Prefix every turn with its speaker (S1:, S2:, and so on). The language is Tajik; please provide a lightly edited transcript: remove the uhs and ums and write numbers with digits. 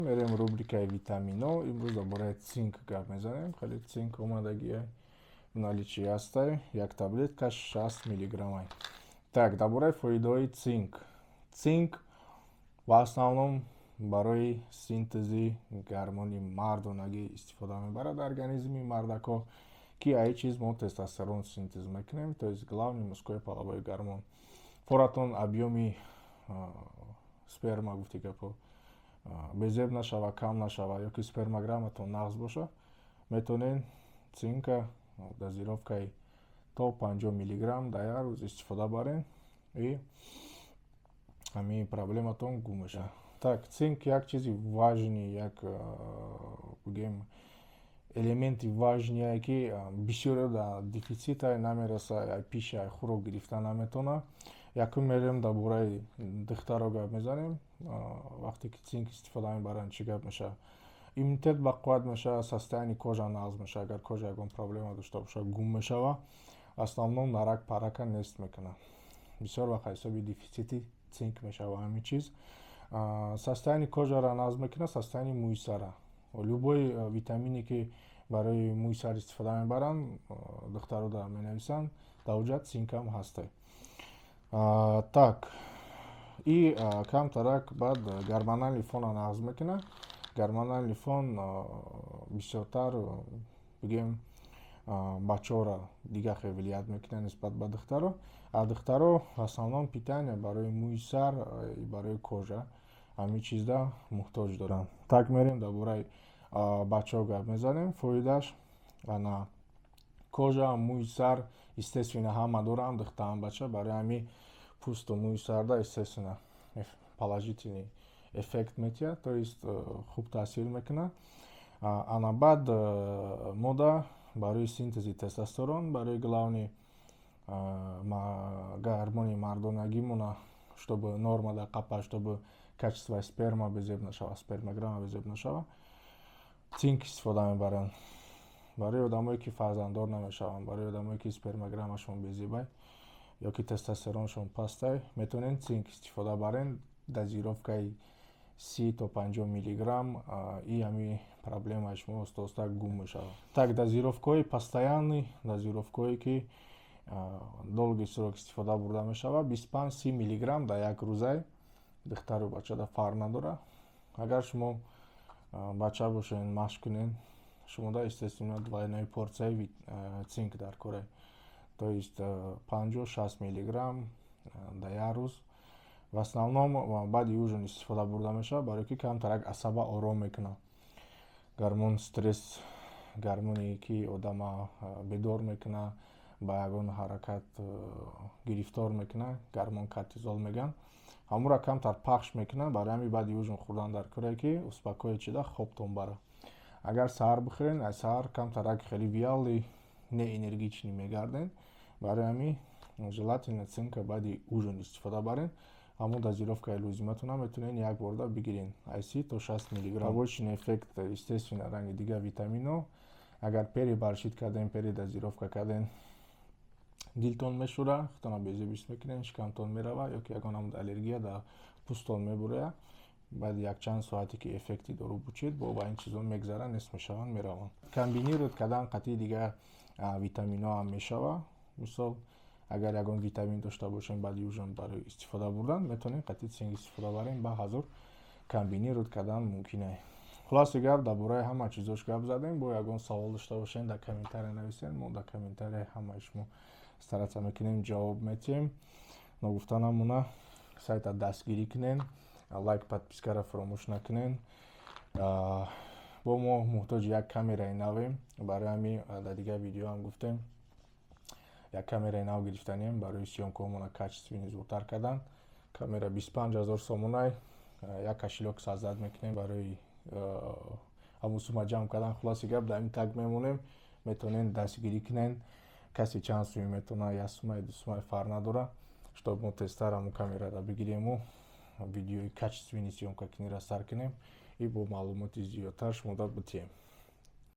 S1: Мерем рубрикаи витамино. Имрӯз дар бораи цинк гап мезанем. Хеле цинк омадагия, наличии ҳастай, як таблетка 60 миллиграммай. Так, дар бораи фоидаҳои цинк. Цинк в основном барои синтези гормони мардонагӣ истифода мебарад организми мардако, ки аи чиз мо тестостерон синтез мекунем, то есть главный мужской половой гормон. Форатон объёми сперма, гуфти гапо, безеб нашава, кам нашава ё ки спермограмматон нағз боша, метавонед цинка дозировкаи то 50 миллиграмм дар як рӯз истифода барен и ҳамин проблематон гум мешавад. Так, цинк як чизи важный, як, бигем, элементи важные, ки бисёре дар дефицита намераса, пища, хӯрок гирифта наметавона. Якум, мерем дар бораи духтаро гап мезанем. Вақте ки цинк истифода мебаранд, чӣ гап мешавад? Иммунитет бақувват мешавад, состояние кожа нағз мешавад, агар кожа ягон проблема дошта бошад, гум мешавад. Основном нарак парака нест мекунад. Бисёр вақт ҳисоби дефицити цинк мешавад ҳамин чиз. Состояние кожаро нағз мекунад, состояние мӯи сара. Любой витамине, ки барои мӯи сар истифода мебаранд, духтаро да менависанд, дар оҷа цинкам ҳастай. Так, и камтарак баъд гормональный фона нағз мекунад. Гормональный фон бисёртар, бигем, бачаҳоро дигар хел влиять мекунад нисбат ба духтаро. А духтаро в основном питание барои мӯи сар, барои кожа, ҳамин чизда муҳтоҷ доранд. Так, мерем дар бораи бачаҳо гап мезанем. Фоидааш ана кожа, мӯи сар, естественно, ҳама доранд, духтарам, бача. Барои ҳамин пӯсту мӯи сарда, естественно, положительный эффект метиҳад, то есть хуб таъсир мекунад. Ана баъд мода барои синтези тестостерон, барои главный гормони мардонагимона, чтобы нормада қапа, чтобы качествои сперма безеб нашава, спермограмма безеб нашава, цинк истифода мебаранд. Барои одамое, ки фарзанддор намешаванд, барои одамое, ки спермограммашон безебай ё ки тестостероншон пастай, метавонед цинк истифода барен дозировкаи 30 то 50 миллиграмм, и ҳами проблемаи шумо оста оста гум мешавад. Так, дозировкаҳои постоянный, дозировкаҳое, ки долгий срок истифода бурда мешавад, 25-30 миллиграмм дар як рӯзай, духтару бачада фарқ надорад. Агар шумо бача бошед, машқ кунед, шумода, естественно, двойной порцияи цинк дар кора, то есть 50-60 миллиграмм дар як рӯз. В основном баъди ужин истифода бурда мешавад, барое ки камтарак асаба ором мекунад. Гормон стресс, гормоне, ки одама бедор мекунад, ба ягон ҳаракат гирифтор мекунад, гормон кортизол мегӯянд, ҳамонро камтар пахш мекунад. Барои ҳамин баъди ужин хӯрдан дар корае, ки успокоить шуда хобтон барад. Агар саҳар бихӯрен, аз саҳар камтарак хеле вялый, неэнергичный мегарден. Барои ҳамин желательно цинка баъди ужин истифода барен. Ҳамон дозировкаи лозиматона метавонед як борда бигирен, аз 30 то 60 миллиграмм. Побочный эффект, естественно, ранги дигар витаминҳо, агар перебарщить кардем, передозировка кардем, дилтон мешӯра, худтонро безеб мекунед, шикамтон мерава ё ки ягон намуд аллергия дар пӯстон мебурояд. Баъди якчанд соате, ки эффекти дору бучид, бо ба ин чизо мегзаранд, нест мешаванд, мераванд. Комбинировать кардан қатъи дигар витаминҳо ҳам мешавад. Мисол, агар ягон витамин дошта бошем, баъди ужин барои истифода бурдан метавонем қатъи цинк истифода барем. Ба ҳазор комбинировать кардан мумкин е. Хулоси гап, дар бораи ҳама чизош гап задем. Бо ягон савол дошта бошем, дар комментария нависед. Мо дар комментария ҳамаи шумо стараться мекунем, ҷавоб метиҳем. Ногуфта намона, сайта дастгирӣ кунен, лайк, подпискаро фаромӯш накунен. Бо мо муҳтоҷи як камераи навем. Барои ҳамин дар дигар видеоам гуфтем, як камераи нав гирифтанем барои съёмкаҳомона качественный зудтар кардан. Камера 25 000 сомонай. Як кошелёк создать мекунем барои ҳамун сума ҷамъ кардан. Хулоси гап, дар ин так мемонем, метавонен дастгирӣ кунен. Касе чанд суми метавона, як сумай, ду сумай, фарқ надорад, чтоб мо тезтар ҳамун камераро бигирему видеои качественный съёмка кунира сар кунем и бо маълумоти зиёдтар шумода битиҳем.